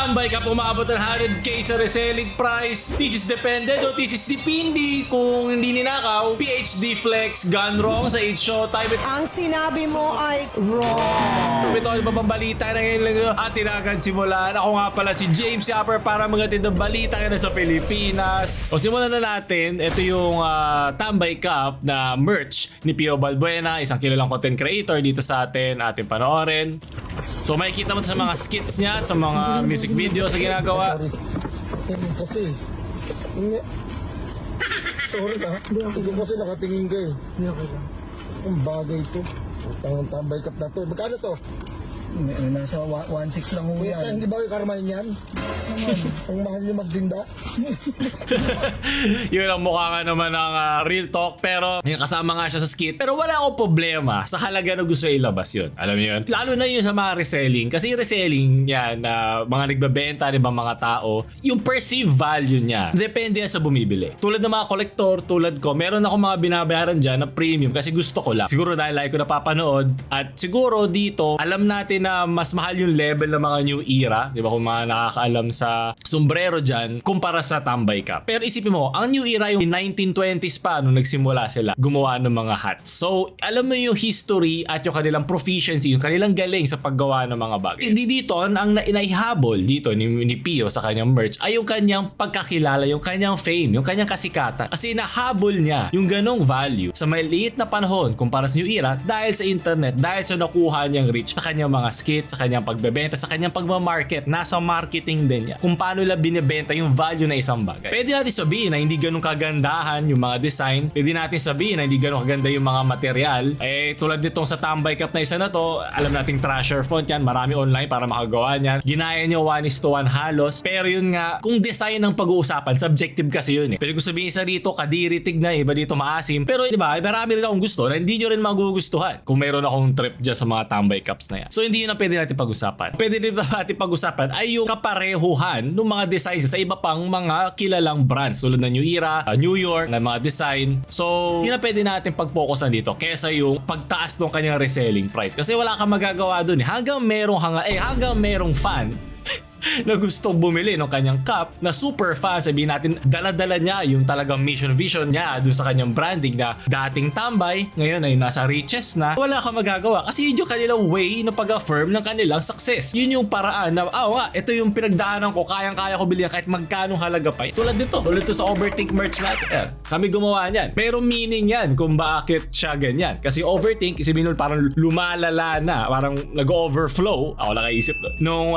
Tambay ka umabot ng 100k sa reselling price. This is depende do, this is dipindi. Kung hindi ninakaw, PhD Flex gone wrong sa 8 Showtime. Ang sinabi mo ay wrong. Ito ang balita na ngayon lang atin agad simulan. Ako nga pala si James Yapper para magatid ng balita ka na sa Pilipinas. O simulan na natin. Ito yung Tambay Cup na merch ni Pio Balbuena, isang kilalang content creator dito sa ating panoorin. So makikita mo sa mga skits niya at sa mga music video sa ginagawa. Sorry ka. Hindi kasi nakatingin ka eh. Hindi ako lang. Ang bagay to. Ang Tambay Cup na to. Magkano to? Nasa 1.6 lang ho yan. Hindi ba yung karmahin yan? Ang mahal niyo magdinda. Yun ang mukha nga naman ng real talk, pero yung kasama nga siya sa skit. Pero wala akong problema sa halaga na gusto ilabas yun. Alam niyo yun? Lalo na yun sa mga reselling. Kasi yung reselling yan, mga nagbabenta, di ba, mga tao, yung perceived value niya, depende yan sa bumibili. Tulad ng mga kolektor, tulad ko, meron ako mga binabayaran dyan na premium kasi gusto ko lang. Siguro dahil like ko napapanood, at siguro dito, alam natin na mas mahal yung level ng mga new era, di ba, kung mga nakakaalam sa sombrero dyan, kumpara sa Tambay Cup. Pero isipin mo, ang new era yung 1920s pa nung nagsimula sila gumawa ng mga hats. So, alam mo yung history at yung kanilang proficiency, yung kanilang galing sa paggawa ng mga bagay. Hindi dito, ang naihabol dito ni Pio sa kanyang merch ay yung kanyang pagkakilala, yung kanyang fame, yung kanyang kasikatan. Kasi nahabol niya yung ganong value sa maliit na panahon kumpara sa new era dahil sa internet, dahil sa nakuha niyang reach sa kanyang mga skits, sa kanyang pagbebenta, sa kanyang pagmamarket. Nasa marketing din yan. Kung paano nila binibenta yung value na isang bagay. Pwede natin sabihin na hindi ganun kagandahan yung mga designs. Pwede natin sabihin na hindi ganun kaganda yung mga material. Eh, tulad nitong sa Tambay Cup na isa na to, alam nating Thrasher font yan. Marami online para makagawa niyan. Ginaya niyo 1:1 halos. Pero yun nga, kung design ng pag-uusapan, subjective kasi yun eh. Pwede ko sabihin sa dito, kadiri tigna, iba dito maasim. Pero di ba, marami rin akong gusto na hindi nyo rin magugustuhan kung mayroon akong trip dyan sa mga Tambay Cups na yan. So hindi yun ang pwede natin pag-usapan. Pwede rin natin pag-usapan ay yung kaparehuhan ng mga designs sa iba pang mga kilalang brands tulad ng New Era, New York, na mga design. So yun ang pwede natin pag-focusan dito kesa yung pagtaas ng kanyang reselling price. Kasi wala kang magagawa dun eh. Hanggang merong fan na gustong bumili ng kanyang cup, na super fan, sabihin natin dala-dala niya yung talagang mission vision niya dun sa kanyang branding na dating tambay, ngayon ay nasa riches na, wala kang magagawa kasi yun yung kanilang way na pag-affirm ng kanilang success. Yun yung paraan na, ito yung pinagdaanan ko, kayang-kaya ko bilhin kahit magkano halaga pa. Tulad dito sa Overthink merch natin. Kami gumawa niyan. Pero meaning yan kung bakit siya ganyan. Kasi Overthink, isipin nun parang lumalala na, parang nag-overflow, ako nakaisip nung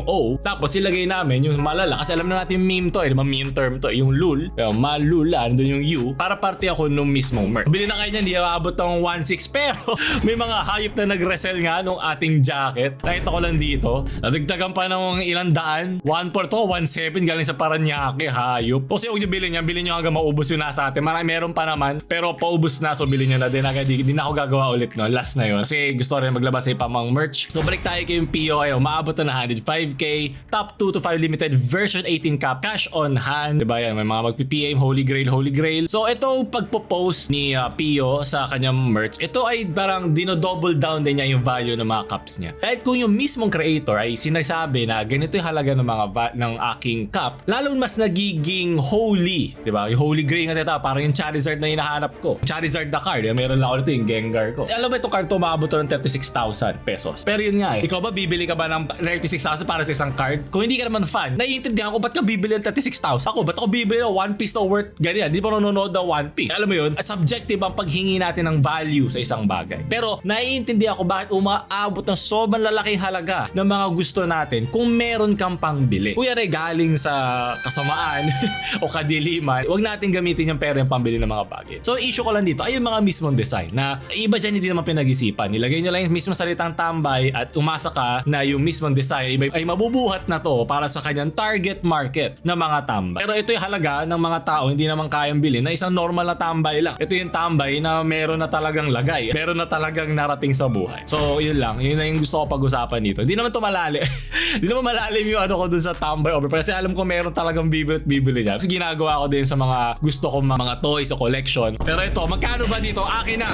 O, tapos ilagay namin yung malala kasi alam na natin meme to, diba meme term to, yung lul, malula, andun yung U, para parte ako nung mismong merch. Bili na kayo niyan, di aabot ng 1.6 pero may mga hayop na nag-resell nga nung ating jacket. Nakita ko lang dito, nadagdagan pa ng ilang daan, 1.4 to, 1.7 galing sa Paranaque, hayop. Kasi huwag nyo bilhin yan, bilhin nyo hanggang maubos yun na sa atin. Meron pa naman, pero paubos na, so bilhin nyo na din agad. Di na ako gagawa ulit, no? Last na yun. Kasi gusto rin maglabas sa ipamang merch. So balik tayo kay yung Pio, maabot na 105k, top 2 to 5 limited version 18 cap, cash on hand, diba yan, may mga mag-PPM, holy grail. So itong pagpo-post ni Pio sa kanyang merch, ito ay parang dino-double down din niya yung value ng mga cups niya. Kahit kung yung mismong creator ay sinasabi na ganito yung halaga ng mga ng aking cup, lalo mas nagiging holy, diba? Yung holy grail nga ito, parang yung Charizard na hinahanap ko. Charizard na card, meron lang ako dito yung Gengar ko. Alam mo itong card to, maabot to ng 36,000 pesos. Pero yun nga ikaw ba bibili ka ba ng 36,000 para sa isang card? Kung hindi ka naman fan, naiintindihan ko ba't ka bibili ng 36,000? Ba't ako bibili ng One Piece na worth ganyan? Di pa nanonood ng One Piece. Alam mo yun, subjective ang paghingi natin ng value sa isang bagay. Pero naiintindihan ko bakit umaabot ng sobrang lalaking halaga ng mga gusto natin kung meron kang pangbili. Kuya rin galing sa kasamaan o kadiliman, huwag natin gamitin yung pera yung pambili ng mga bagay. So issue ko lang dito ay yung mga mismong design na iba dyan hindi naman pinag-isipan. Nilagay nyo lang yung mismong salitang tambay at umasa ka na yung mismong design ay mabubuhat na to para sa kanyang target market na mga tambay. Pero ito yung halaga ng mga tao hindi naman kayang bilhin na isang normal na tambay lang. Ito yung tambay na meron na talagang lagay, meron na talagang narating sa buhay. So yun lang, yun na yung gusto ko pag-usapan dito. Hindi naman to malalim. Hindi naman malalim yung ano ko dun sa tambay over kasi alam ko meron talagang bibili niya. Kasi ginagawa ko din sa mga gusto kong mga toys o collection. Pero ito, magkano ba dito? Akin na!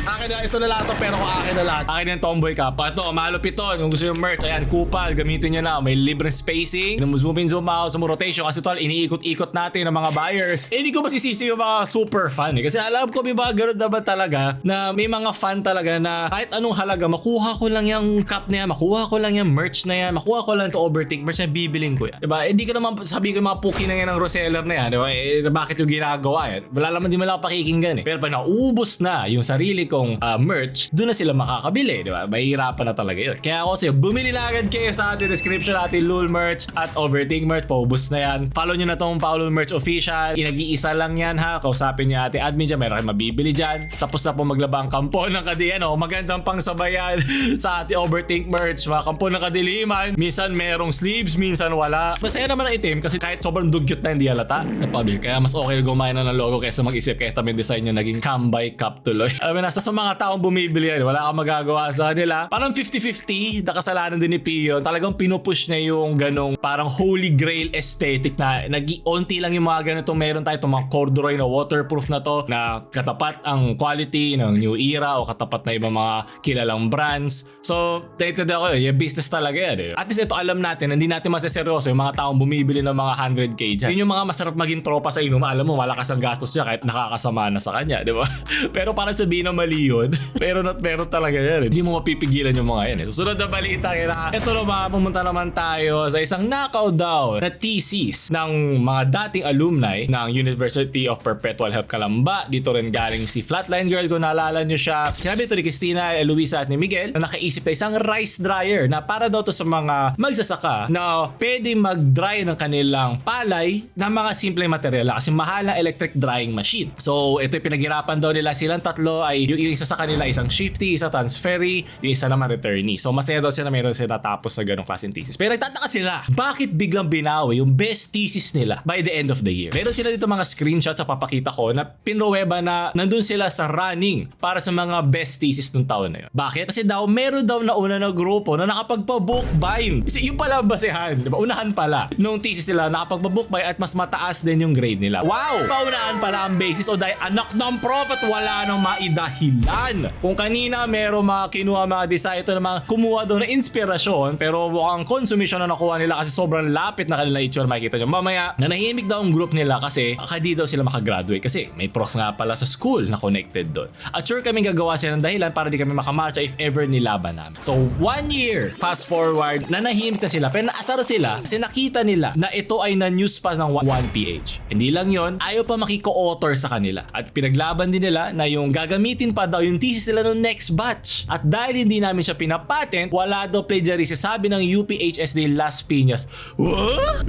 Akin na, ito na lahat to, pero kung akin na lahat. Akin yung Tomboy Cup. Ito, malupit to. Kung gusto yung merch, ayan, kupal, gamitin nyo na. May libreng spacing. Zoom in, zoom out sa mga rotation. Kasi tol, iniikot-ikot natin ng mga buyers. Hindi ko masisisi yung mga super fan eh. Kasi alam ko may mga ganun naman talaga na may mga fan talaga na kahit anong halaga, makuha ko lang yung cup na yan, makuha ko lang yung merch na yan, makuha ko lang ito overtake merch na bibiling ko yan. Diba? Hindi ko naman sabihin ko yung mga puki na yan ng reseller na yan. Diba? Bakit yung ginagawa yan? Wala naman, di mo lang pakikinggan eh. Pero pag naubos na yung sarili kong merch, doon na sila makakabili. Diba? Mahihirapan na talaga yun. Kaya ako sa'yo, bumili lang agad kayo sa ating description natin Lul merch at overtake merch. Paubos na yan. Follow nyo na tong Paolo Merch Official. Inag-iisa lang yan ha. Kausapin nyo ating admin dyan. Meron kayo mabibili dyan. Tapos na po maglaba ang kampo ng kadiyan. Magandang pang sabayan sa ating overtake merch. Mga kampo ng kadiliman. Minsan merong sleeves, minsan wala. Masaya naman ang itim kasi kahit sobrang dugyot na hindi halata na-publish. Kaya mas okay gumawa na ng logo kaysa mag-isip kahit tamang design nyo naging Kambay Cup tuloy. Alam mo, nasa sa mga taong bumibili yan. Wala kang magagawa sa kanila. Parang 50-50. Nakasalanan din ni Pio. Talagang pinupush niya yung ganong parang holy grail aesthetic na nag-onti lang yung mga ganitong meron tayo itong mga corduroy na waterproof na to na katapat ang quality ng New Era o katapat na ibang mga kilalang brands. So, dated ako yung business talaga yan eh. At least ito alam natin, hindi natin maseseryoso yung mga taong bumibili ng mga 100k dyan. Yun yung mga masarap maging tropa sa inuman. Alam mo, malakas ang gastos niya kahit nakakasama na sa kanya, di ba? Pero para sabihin na mali yun, pero talaga yan eh. Hindi mo mapipigilan yung mga yan eh. Susunod na balita kaya ito naman, pumunta naman tayo sa isang knockout daw na thesis ng mga dating alumni ng University of Perpetual Help Calamba. Dito rin galing si Flatline Girl, kung naalala nyo siya. Sinabi ito ni Christina, Luisa at ni Miguel na nakaisip na isang rice dryer na para daw to sa mga magsasaka na pwede mag-dry ng kanilang palay na mga simpleng material kasi mahal ang electric drying machine. So ito yung pinaghirapan daw nila silang tatlo ay yung isa sa kanila isang shifty, isa transferee, yung isa naman returnee. So masaya daw sila meron sila natapos sa ganong klaseng thesis. Pero nagtataka sila, bakit biglang binawi yung best thesis nila by the end of the year? Meron sila dito mga screenshots sa papakita ko na pinroweba na nandun sila sa running para sa mga best thesis nung taon na yun. Bakit? Kasi daw meron daw na una na grupo na nakapagpa-bookbind. Kasi yung pala basehan, diba? Unahan pala nung thesis nila nakapagpa-bookbind at mas mataas din yung grade nila. Wow! Paunahan pala ang basis o dahil anak ng prophet wala nang maidahilan. Kung kanina meron mga kinuha mga design ito na mga kumuha daw na inspirasyon pero mukhang consumption na nakuha nila kasi sobrang lapit na kanila itsura makikita nyo. Mamaya nanahimik daw ang group nila kasi di daw sila makagraduate kasi may prof nga pala sa school na connected doon. At sure kaming gagawa sila ng dahilan para di kami makamarcha if ever nilaban namin. So 1 year fast forward nanahimik na sila pero naasar sila kasi nakita nila na ito ay na-news pa ng 1PH. Hindi lang yon, ayaw pa makiko-author sa kanila at pinaglaban din nila na yung gagamitin pa daw yung thesis nila ng next batch. At dahil hindi namin siya pinapatent, wala daw plagiarism sabi ng UPHSD Las Piñas. What?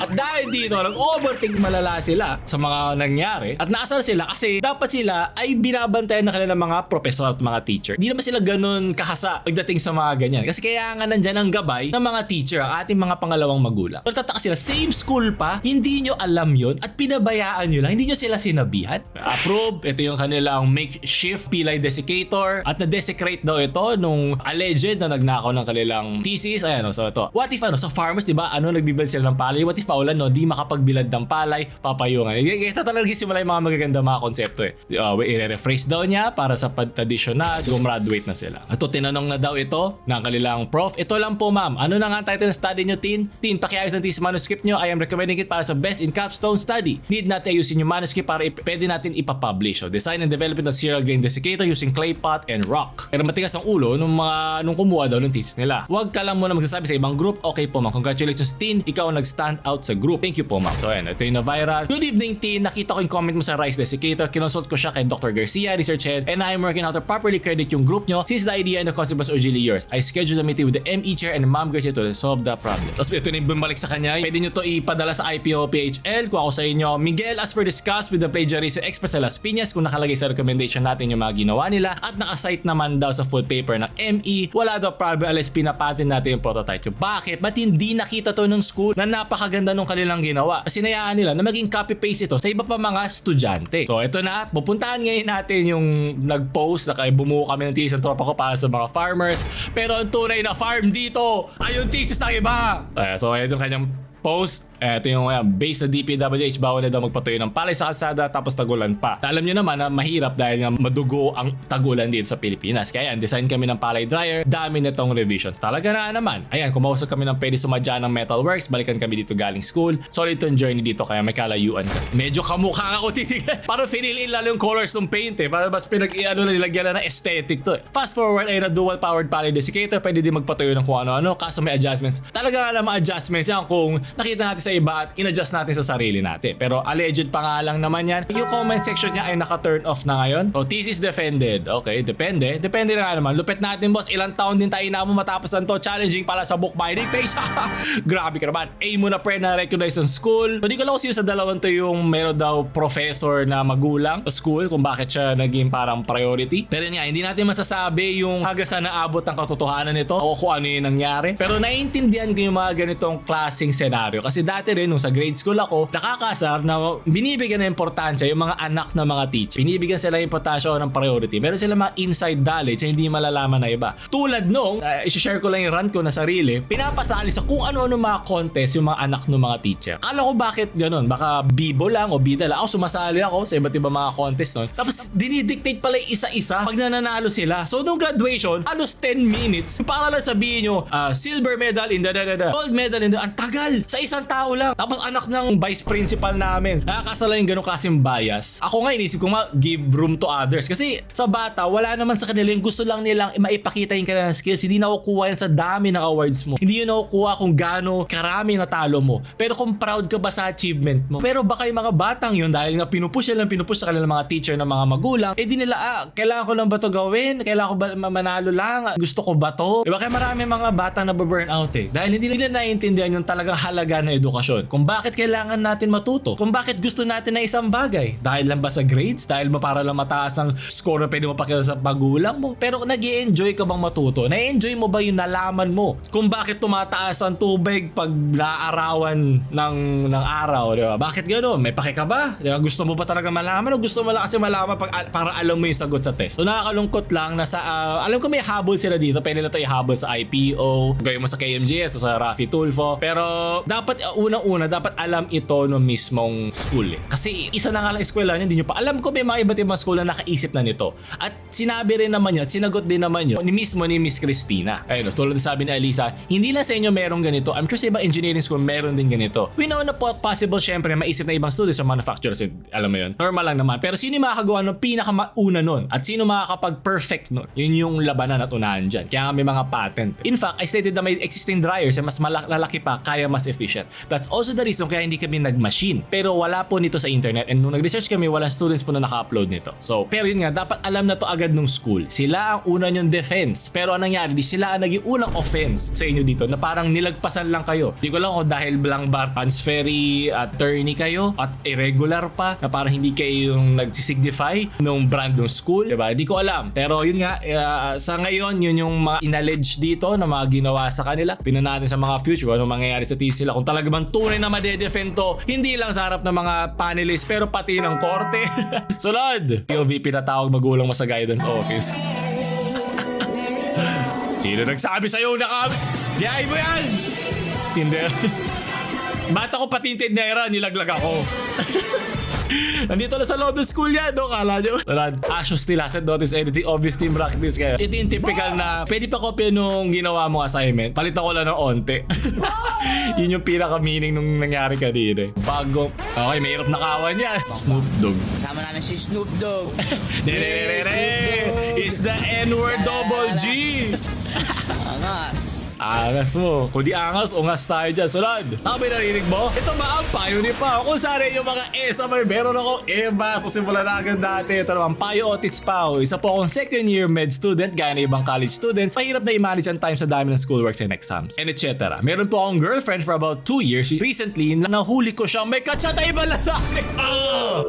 At dahil dito, nag-overthink malala sila sa mga nangyari at naasar sila kasi dapat sila ay binabantayan ng kanilang mga professor at mga teacher. Hindi naman sila ganun kahasa pagdating sa mga ganyan. Kasi kaya nga nandyan ang gabay ng mga teacher, ang ating mga pangalawang magulang. So tataka sila, same school pa, hindi nyo alam yun at pinabayaan nyo lang, hindi nyo sila sinabihan. Approve, ito yung kanilang makeshift pilay desiccator at na-desecrate daw ito nung alleged na nagnakaw ng kanilang thesis. Ayan, so ito. What if sa farmers, diba, nagbibilad sila ng palay? What if paulan, di makapagbilad ng palay, papayungan. Ito talaga simula yung mga magaganda mga konsepto eh. I-rephrase daw niya para sa tradition na gumraduate na sila. Ito, tinanong na daw ito ng kanilang prof. Ito lang po ma'am, ano na nga ang title ng study nyo, Tin? Tin, pakiayos ng thesis manuscript nyo. I am recommending it para sa best in capstone study. Need natin ayusin yung manuscript para pwede natin ipapublish. So, design and development of serial grain desiccator using clay pot and rock. Pero matigas ang ulo nung kumuha daw ng thesis nila. Huwag ka lang muna magsasabi sa ibang group. Okay po ma'am, congratulations Tin, ikaw ang nag-stand out sa group. Thank you po ma'am. So ayan, ito yung na-viral. Good evening Tin, nakita ko yung comment mo sa rice desiccator. Kinonsult ko siya kay Dr. Garcia, research head, and I am working how to properly credit yung group nyo since the idea and the concept was originally yours. I scheduled a meeting with the ME chair and Ma'am Garcia to resolve the problem. Tapos ito na yung bumalik sa kanya. Pwede nyo to ipadala sa IPO PHL kung ako sa inyo. Miguel, as per discussed with the plagiarism expert sa Las Piñas, kung nakalagay sa recommendation natin yung mga ginawa nila at nakasite naman daw sa full paper ng ME, wala daw problem unless pinapatin natin yung prototype. Bakit? Ba't hindi nakita to ng school na napakaganda nung kanilang ginawa? Sinayaan nila na maging copy-paste ito sa iba pa mga estudyante. So ito na, pupuntahan ngayon natin yung nag-post na kaya bumuo kami ng thesis ng tropa ko para sa mga farmers. Pero ang tunay na farm dito ay yung thesis ng iba. So ito yung kanyang post. Ito yung base sa DPWH, bawal na daw magpatuyo ng palay sa kalsada tapos tagulan pa. Alam nyo naman na mahirap dahil nga madugo ang tagulan dito sa Pilipinas. Kaya design kami ng palay dryer, dami nitong revisions. Talaga na naman. Ayan, kumausap kami ng pwede sumadya ng Metalworks, balikan kami dito galing school. Solid itong journey dito kaya may kalayuan kasi. Medyo kamukha ako titignan. Parang finil in lalo yung colors ng paint eh. Para mas nilagyan lang ng aesthetic to eh. Fast forward ay na dual powered palay desiccator, pwede din magpatuyo ng kung ano-ano kaso may adjustments. Talaga nga mga adjustments yan kung nakita natin sa iba at in-adjust natin sa sarili natin. Pero alleged pa nga lang naman yan. Yung comment section niya ay naka-turn off na ngayon. O thesis defended. Okay, depende. Depende na nga naman. Lupit natin boss. Ilang taon din tayo na mo matapos lang to. Challenging pala sa bookbinding page. Grabe ka naman. A mo na pre na recognize sa school. Hindi ko lang kasi sa dalawang to yung meron daw professor na magulang sa school kung bakit siya naging parang priority. Pero nga, hindi natin masasabi yung hanggang saan naabot ang katotohanan nito o kung ano yung nangyari. Pero naiintindihan ko yung mga ganitong klaseng senaryo. Kasi dati rin, nung sa grade school ako, nakakasar na binibigyan ng importansya yung mga anak ng mga teacher. Binibigyan sila ng importansya o ng priority. Meron sila mga inside knowledge na hindi malalaman na iba. Tulad nung, isi-share ko lang yung rant ko na sarili, pinapasali sa kung ano-ano mga contest yung mga anak ng mga teacher. Akala ko bakit ganun? Baka bibo lang o bida lang. Ako sumasali ako sa iba't ibang mga contest nun. Tapos dinidictate pala yung isa-isa pag nananalo sila. So nung graduation, alos 10 minutes, para lang sabihin nyo, silver medal in the gold medal in the, ang tagal sa isang tao lang. Tapos anak ng vice principal namin. Nakakasala yung ganun kasing bias. Ako nga inisip ko give room to others. Kasi sa bata, wala naman sa kanila yung gusto lang nilang maipakita yung kanilang skills. Hindi nakukuha yan sa dami ng awards mo. Hindi yun nakukuha kung gaano karami natalo mo. Pero kung proud ka ba sa achievement mo. Pero baka yung mga batang yun, dahil nga pinupush sa kanilang mga teacher ng mga magulang, di nila, kailangan ko lang ba to gawin? Kailangan ko ba manalo lang? Gusto ko ba to? Diba kaya marami mga batang nababurn out eh. Dahil hindi nila naiintindihan yung talagang halaga ng edukasyon. Kung bakit kailangan natin matuto. Kung bakit gusto natin na isang bagay. Dahil lang ba sa grades? Dahil ba para lang mataas ang score na pwede mo pakita sa magulang mo? Pero nag-i-enjoy ka bang matuto? Na-enjoy mo ba yung nalaman mo? Kung bakit tumataas ang tubig pag naarawan ng araw, di ba? Bakit gano'n? May pake ka ba? Di ba? Gusto mo ba talaga malaman o gusto mo lang kasi malaman para alam mo yung sagot sa test? So nakakalungkot lang na alam ko may habol sila dito. Pwede na ito ihabol sa IPO, gawin mo sa KMJS o sa Rafi Tulfo. Pero dapat unang-una, dapat alam ito no mismong school eh. Kasi isa na nga lang eskwela niya, hindi nyo pa. Alam ko may mga iba't ibang school na nakaisip na nito. At sinabi rin naman yun, at sinagot din naman yun ni Miss Christina. Ayun, tulad na sabi ni Alisa, hindi lang sa inyo merong ganito. I'm sure sa ibang engineering school meron din ganito. We know na possible syempre maisip na ibang students sa manufacturers. Alam mo yun? Normal lang naman. Pero sino makakagawa ng pinakamauna nun? At sino makakapag-perfect nun? Yun yung labanan at unahan dyan. Kaya nga may mga patent. In fact, I stated na may existing dryers na mas lalaki pa, kaya mas efficient. That's also the reason kaya hindi kami nag-machine. Pero wala po nito sa internet. And nung nag-research kami, walang students po na naka-upload nito. So, pero yun nga, dapat alam na to agad nung school. Sila ang una yung defense. Pero anong nangyari? Di sila ang naging unang offense sa inyo dito na parang nilagpasan lang kayo. Di ko lang kung dahil lang ba transferee attorney kayo at irregular pa na parang hindi kayo yung nagsisignify nung brand ng school. Diba? Di ko alam. Pero yun nga, sa ngayon, yun yung mga inallege dito na mga ginawa sa kanila. Pinan natin sa mga future, ano mangyayari sa thesis sila. Kung talaga bang tunay na madedefend to, hindi lang sa harap ng mga panelists, pero pati ng korte. Sunod! POV pinatawag magulang mo sa guidance office. Sino nagsabi sa'yo na kami? Diyain mo yan! Tinder. Bata ko pati yung tindera, nilaglag ako. Nandito na sa loob ng school yan, no? Kala nyo. Ashes still asset notice editing, obvious team practice kaya. Ito yung typical na, pwede pa kopya nung ginawa mong assignment. Palitan ko lang ng onte. Yun yung pinaka-meaning nung nangyari kanina. Bago. Okay, may hirap na kawan yan. Snoop Dogg. Kasama namin si Snoop Dogg. Is the N-word double G. Angas. Angas mo. Kung di angas, ungas tayo dyan. Sunod. Ako may narinig mo? Ito ba ang payo ni Pao? Kung sana yung mga may meron ako EBA. So simula na agad dati. Ito naman, Payo Otits Pao. Isa po akong second year med student. Gaya na ibang college students. Mahirap na i-manage ang time sa dami ng schoolworks and exams. And etc. Meron po akong girlfriend for about 2 years. Recently, nahuli ko siya. May katsa na iba lalaki.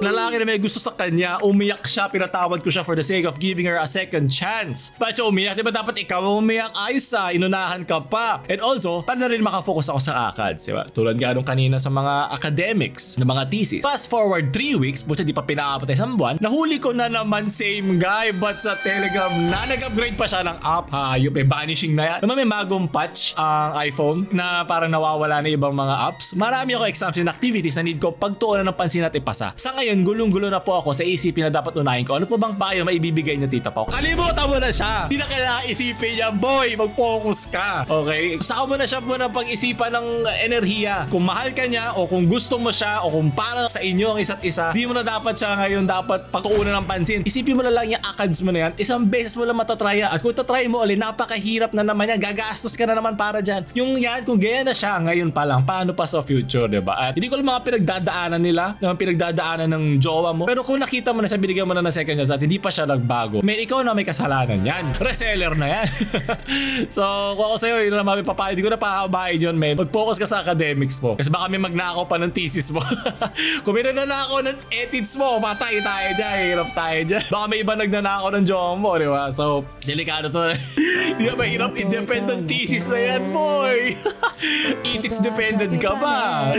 Lalaki na may gusto sa kanya. Umiyak siya. Pinatawad ko siya for the sake of giving her a second chance. Ba't siya umiyak? Diba dapat ikaw umiyak? Ayos inunahan ka ka pa. And also, para na rin makafocus ako sa ACADS, diba? Tulad nga nung kanina sa mga academics na mga thesis. Fast forward 3 weeks, buti di pa pinaabot na isang buwan, nahuli ko na naman same guy but sa Telegram na nag-upgrade pa siya ng app. Hayop eh, vanishing na yan. Naman may bagong patch ang iPhone na parang nawawala na ibang mga apps. Marami ako exams and activities na need ko pagtuunan ng pansin at ipasa. Sa ngayon, gulong-gulo na po ako sa isipin na dapat unahin ko. Ano po bang payo maibibigay niyo, Tita Pao? Kalimutan mo na siya! Hindi na kailangan isipin yan, boy! Mag-focus ka! Okay? Saka mo na siya muna pag-isipan ng enerhiya. Kung mahal ka niya o kung gusto mo siya o kung para sa inyo ang isa't isa, di mo na dapat siya ngayon dapat pagtuunan ng pansin. Isipin mo na lang yung ACADS mo na yan. Isang beses mo lang matatry yan. At kung tatry mo ulit, napakahirap na naman yan. Gagastos ka na naman para dyan. Yung yan, kung gaya na siya ngayon pa lang, paano pa sa future, diba? At hindi ko lang mga pinagdadaanan nila, mga pinagdadaanan ng jowa mo. Pero kung nakita mo na siya, binigyan mo na ng second chance at hindi pa siya nagbago, may ikaw na may kasalanan yan. Reseller na yan. So, kung ako sa'yo, yun na mapipapayo. Hindi ko na pakakabahin yun, men. Mag-focus ka sa academics mo. Kasi baka may magnakaw pa ng thesis mo. Kung may nagnanakaw ng ethics mo, patay tayo dyan. Hirap tayo dyan. Baka may iba nagnanakaw ng jowa mo, di ba? So, delikado to. Hindi na mahirap. Independent thesis na yan, boy. Ethics dependent ka ba?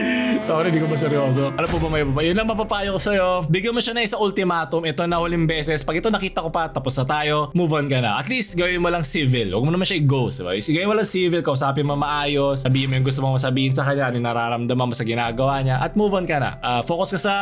Sorry, hindi ko ba seryoso. Ano po ba may babae? Yun lang mapapayo ko sa'yo. Bigyan mo siya na isa ultimatum. Ito na huling beses. Pag ito nakita ko pa, tapos na tayo, move on ka na. At least gawin mo lang civil. Huwag mo naman siya i-ghost. Diba? Gawin mo lang civil, kausapin mo maayos, sabihin mo yung gusto mo sabihin sa kanya, ano yung nararamdaman mo sa ginagawa niya, at move on ka na. Focus ka sa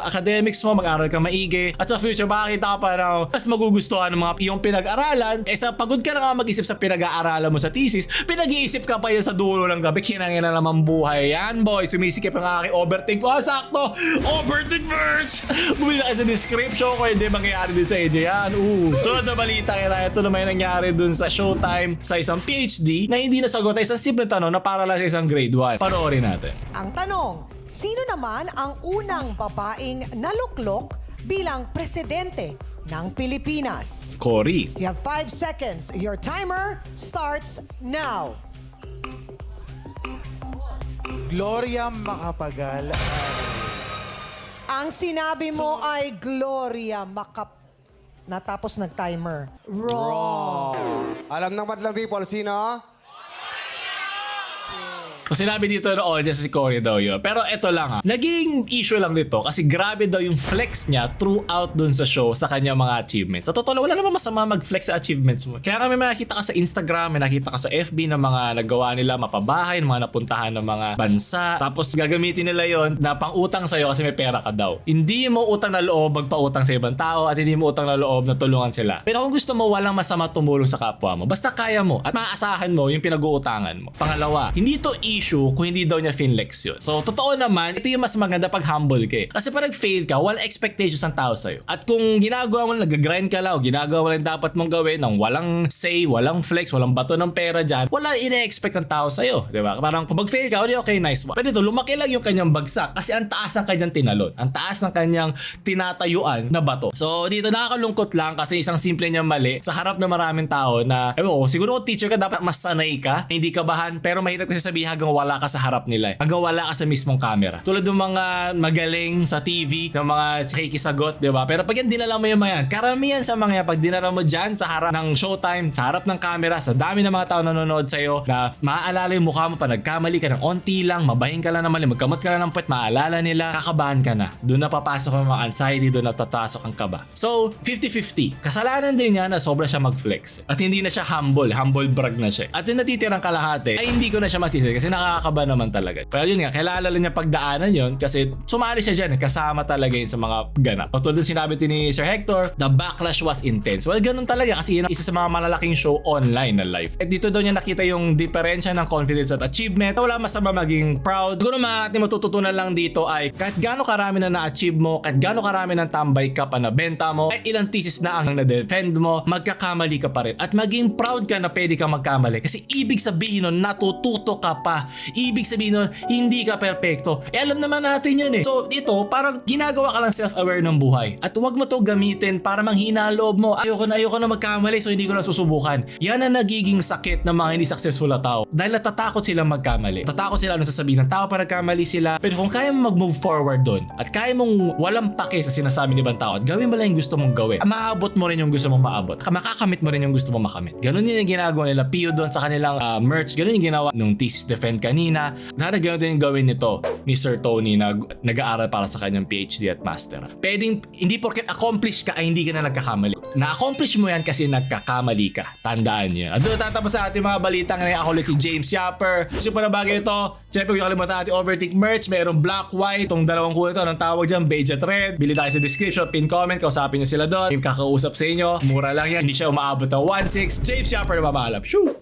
academics mo, mag-aral ka maigi, at sa future, makakita ka pa na mas magugustuhan ng mga iyong pinag-aralan. Sa pagod ka na nga mag-isip sa pinag-aaralan mo sa thesis, pinag-iisip ka pa yun sa dulo ng gabi, kinangin na naman buhay yan, boy. Sumisikip ang aking overthink ko. Sakto! Overthink merch! Bumili na kayo sa description ko, hindi mangyayari din sa inyo yan. Tulad na balita kaya ito naman yung nangyari dun sa Showtime sa isang PhD na hindi nasagot ay isang simple tanong na para lang sa isang grade 1. Panoorin natin. Ang tanong, sino naman ang unang babaeng naluklok bilang presidente ng Pilipinas? Cory. You have 5 seconds. Your timer starts now. Gloria Macapagal. Ang sinabi mo ay Gloria natapos nag-timer. Wrong. Alam ng Madlang People, sino? Kung sinabi dito na audience si Cory daw yun. Pero eto lang ha. Naging issue lang dito kasi grabe daw yung flex niya throughout dun sa show sa kanyang mga achievements. Sa totoo lang, wala naman masama mag-flex sa achievements mo. Kaya kami makikita ka sa Instagram, may nakita ka sa FB ng mga nagawa nila mapabahay, ng mga napuntahan ng mga bansa. Tapos gagamitin nila yon na pang-utang sa'yo kasi may pera ka daw. Hindi mo utang na loob magpa-utang sa ibang tao at hindi mo utang na loob na tulungan sila. Pero kung gusto mo, walang masama tumulong sa kapwa mo. Basta kaya mo at maaasahan mo yung pinag-uutangan mo. Pangalawa, hindi to issue kung hindi daw niya finlex yun. So, totoo naman, ito yung mas maganda pag humble ka. Kasi pag nag-fail ka, walang expectations ng tao sa'yo. At kung ginagawa mo lang, nag-grind ka lang, o ginagawa mo lang dapat mong gawin ng walang say, walang flex, walang bato ng pera dyan, wala ine-expect ng tao sa'yo. Diba? Parang kung mag-fail ka, okay, nice one. Pero ito, lumaki lang yung kanyang bagsak kasi ang taas ng kanyang tinalon. Ang taas ng kanyang tinatayuan na bato. So, dito nakakalungkot lang kasi isang simple niyang mali sa harap ng maraming tao na, siguro kung teacher ka, dapat mas sanay ka, hindi kabahan, pero mahirap kasi sabihin hanggang wala ka sa harap nila. Hanggang wala ka sa mismong camera. Tulad ng mga magaling sa TV, ng mga kikisagot, di ba? Pero pag yan dinala mo yung mga yan, karamihan sa mga yan, pag dinala mo dyan sa harap ng Showtime, sa harap ng camera, sa dami ng mga tao nanonood sa'yo, na maaalala yung mukha mo pa, nagkamali ka ng onti lang, mabahin ka lang ng mali, magkamot ka lang ng puwet, maaalala nila, kakabahan ka na. Doon na papasok ang mga anxiety, doon na tatasok ang kaba. So, 50-50. Kasalanan din niya na sobra siya mag-flex. At hindi na siya humble brag na siya. At yung natitirang kalahati, ay hindi ko na siya masisi kasi nakakaba naman talaga. Pero yun nga, kailangan lang niya pagdaanan yun kasi sumali siya dyan, kasama talaga yun sa mga ganap. Tulad din sinabi ni Sir Hector, the backlash was intense. Well, ganun talaga kasi yun ang isa sa mga malalaking show online na live. At dito daw niya nakita yung diferensya ng confidence at achievement. Wala masama maging proud. Siguro mga ating matututunan lang dito ay kahit gaano karami na na-achieve mo, kahit gaano karami ng tambay ka pa na benta mo, kahit ilang thesis na ang na-defend mo, magkakamali ka pa rin. At maging proud ka na pwede ka magkamali kasi ibig sabihin nun, natututo ka pa ka, ibig sabihin nun, hindi ka perfecto. Alam naman natin yun eh. So dito, parang ginagawa ka lang self-aware ng buhay. At huwag mo to gamitin para manghina ang loob mo. Ayoko na magkamali so hindi ko na susubukan. Yan ang nagiging sakit ng mga hindi successful na tao. Dahil natatakot silang magkamali. Natatakot sila ano sasabihin ng tao para nagkamali sila. Pero kung kaya mo mag-move forward doon at kaya mong walang pake sa sinasabi ni ibang tao at gawin mo lang yung gusto mong gawin, maabot mo rin yung gusto mong maabot. Makakamit mo rin yung gusto mong makamit. Ganun yun yung ginagawa nila Pio doon sa kanilang merch. Ganun yung ginawa nung Thesis Defend kanina. Sana ganun din yung gawin nito ni Sir Tony na nag-aaral para sa kanyang PhD at Master. Pwedeng hindi porket accomplish ka ay hindi ka na nagkakamali. Na-accomplish mo yan kasi nagkakamali ka. Tandaan nyo. At doon tatapos sa ating mga balitang ngayon. Ako ulit si James Yapper. Gusto pa na bagay ito. Siyempre, huwag kalimutan natin Overtake merch. Mayroong black, white. Itong dalawang kulay ito. Anong tawag dyan? Beige at red. Bili tayo sa description. Pin comment. Kausapin nyo sila doon. Yung kakausap sa inyo. Mura lang yan. Hindi siya umaabot ng 1.6. James Yapper na mamaalap. Shoo!